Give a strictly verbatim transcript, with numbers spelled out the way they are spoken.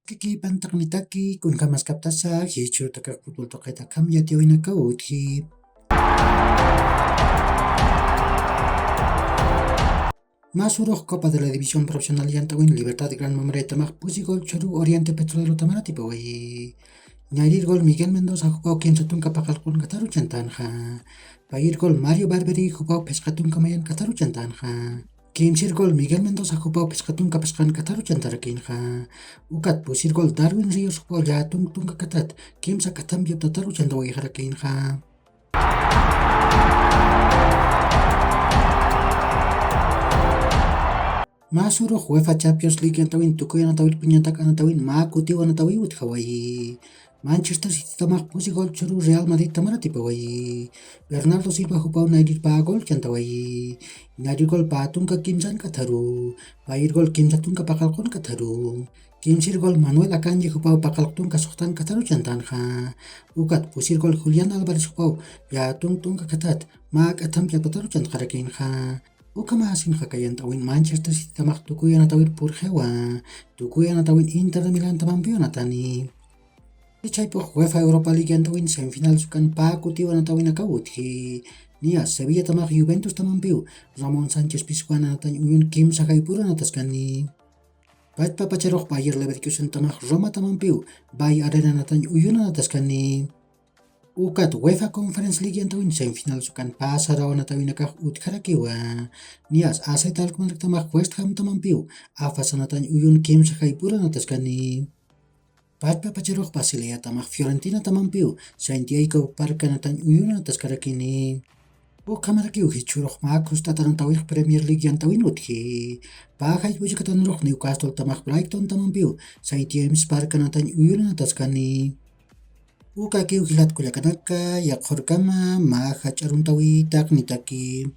Kiki pantaqnitaki, kunjamaskaptasa jichhurutakax futbol tuqita akham yatiyawinakaw utji. Mä surux Copa de la División Profesional yant'awin Libertad Gran Mamreyatamax pusi gol chhuru Oriente Petrolero Tamaratipawayi. Ñayrir gol Miguel Mendoza jupaw kimsa tunka paqallqun kataru chantanxa. Payir gol Mario Barberi jupaw phisqa tunka mayan kataru chantanxa. Kimsir gol Miguel Mendoza jupaw phisqa tunka phisqan kataru chantarakïnxa. Ukat pusir gol Darwin Ríos jupaw llätunk tunka katat kimsa katam yaptataru chantawayxarakïnxa. Mä surux UEFA Champions League yant'awin tukuy anatawir puñatak anatawin mä kutiw anatawiw utjawayi. Manchester City tamax pusi gol chhuru Real Madrid tamar atipawayi. Bernardo Silva jupaw nayrir pä gol chantawayi. Nayrir gol pä tunka kimsan katharu. Payir gol kimsa tunka paqallqun katharu. Kimsir gol Manuel Akanji jupaw paqallq tunka suxtan katharu chantanxa. Ukat pusir gol Julián Álvarez jupaw llätunk tunka kathat mä k'atham yaptataru chantxarakïnxa. Ukhamasinxa kay yant'awin Manchester City tamax tukuy anatawir purxiwa. Tukuy anatawin Inter de Milán tamampiw anatani. Chaypux UEFA Europa League yant'awin semifinal sukan pä kutiw anatawinakaw utji. Niya Sevilla tamax Juventus tamampiw Ramón Sánchez Pizjuán anatañ uyun kimsa jayp'ur anataskani. Pachpa pacharux Bayer Leverkusen tamax Roma tamampiw Bay Arena anatañ uyun anataskani. Ukat UEFA Conference League yant'awin semifinal sukan pä saraw anatawinakax utjarakiwa. Niyas A Z Alkmaar tamax West Ham tamampiw Afas anatañ uyun kimsa jayp'ur anataskani. Pachpa pacharux Basilea tamax Fiorentina tamampiw Santiago Park anatañ uyun anataskarakini. Ukhamarakiw jichhürux mä khust'at anatawix Premier League yant'awin utji. Pä jayp'u chikatanrux Newcastle tamax Brighton tamampiw Saint James Park anatañ uyun anataskani. Ukakiw jilat kullakanaka, yaqhurkama mä jach'a aruntawi taqnitaki.